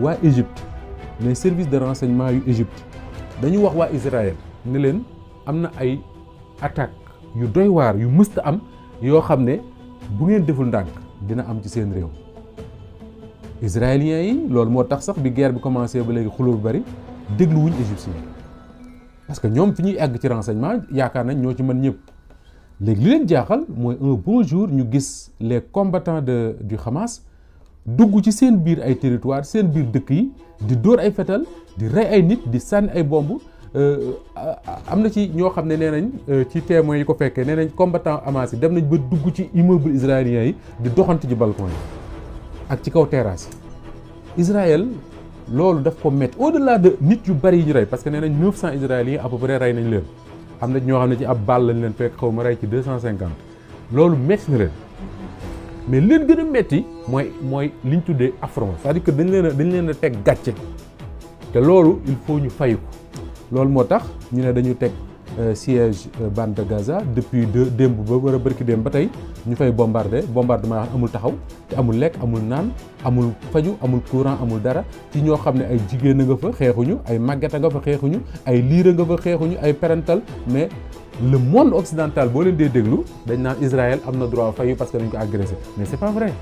waa Égypte mais service de renseignement yu Égypte dañu wax waa Israël ne leen am na ay attaque yu doy waar yu mësta am yoo xam ne bu ngeen deful ndànk dina am ci seen réew. israéliens yi loolu moo tax sax bi guerre bi commencé ba léegi xuloo bu bari déglu wuñ égyptiens parce que ñoom fi ñuy àgg ci renseignement yaakaar nañ ñoo ci mën ñëpp. léegi li leen jaaxal mooy un bon jour ñu gis les combattants du Hamas dugg ci seen biir ay territoire seen biir dëkk yi di dóor ay fetal di rey ay nit di sànni ay bomb am na ci ñoo xam ne nee nañ ci témoins yi ko fekkee nee nañ combattant Hamas yi dem nañ ba dugg ci immeuble israélien yi di doxante ci balcon yi ak ci kaw terrasse yi. Israël loolu daf ko métti au-delà de nit yu bari yi ñu rey parce que nee nañ 900 israéliens à peu près rey nañ leen. am na ñoo xam ne ci ab baal lañ leen fekk xaw ma rey ci 250 loolu métti na leen mais leen gën a métti mooy liñ tuddee affront c'est-à-dire que dañ leen a teg gàcce te loolu il faut ñu fay ko loolu moo tax ñu ne dañu teg siège bande de Gaza depuis démb ba war a bërki démb ba tey ñu fay bombardement amul taxaw te amul lekk amul naan amul faju amul courant amul dara ci ñoo xam ne ay jigéen a nga fa xeexuñu ay màgget a nga fa xeexuñu ay liir a nga fa xeexuñu ay parental mais le monde occidental boo leen dee déglu dañ naan Israël am na droit fayu parce que dañ ko agressé mais c'est pas vrai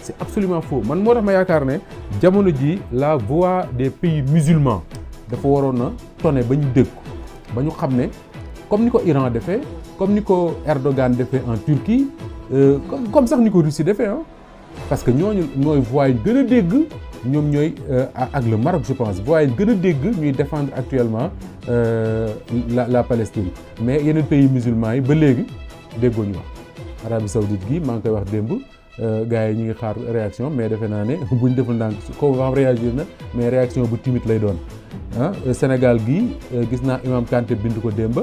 c'est absolument faux man moo tax ma yaakaar ne jamono ji la voix des pays musulmans dafa waroon a tonné ba ñu dégg ba ñu xam ne comme ni ko Iran defee comme ni ko Erdogan defee en Turquie comme sax ni ko Russie defee parce que ñooñu ñooy voix yi gën a dégg ñoom ñooy ak le Maroc je pense voix yi gën a dégg ñuy défendre actuellement la Palestine mais yeneen pays musulmans yi ba léegi déggoo ñu wax Arabie Saoudite gi maa ngi koy wax démb gars yi ñu ngi xaar réaction mais defe naa ne buñ deful ndànk ko xam réagir na mais réaction bu timide lay doon Sénégal gi gis naa Imam Kanté bind ko démb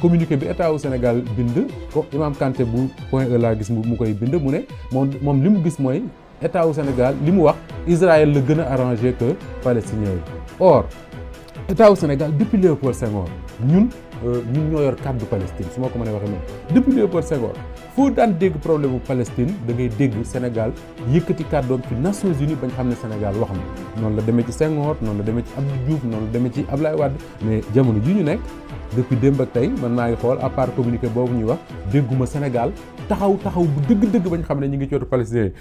communiqué bi état wu Sénégal bind ko Imam Kanté bu point E laa gis mu koy bind mu ne moom li mu gis mooy état wu Sénégal li mu wax Israël la gën a arrangé que palestinien yi or état wu Sénégal depuis Léopold Senghor ñun ñoo yor kàddu Palestine su ma ko mënee waxee noonu depuis Léopold Senghor foo daan dégg problème bu Palestine da ngay dégg Sénégal yëkkati kàddoom ci Nations Unies bañ xam ne Sénégal wax na noonu la demee ci Senghor noonu la demee ci Abdou Diouf noonu la demee ci Ablaye Wade mais jamono ji ñu nekk depuis démb ak tey man maa ngi xool à part communiqué boobu ñuy wax dégguma Sénégal taxaw bu dëgg-dëgg bañ xam ne ñu ngi cootu palestinien yi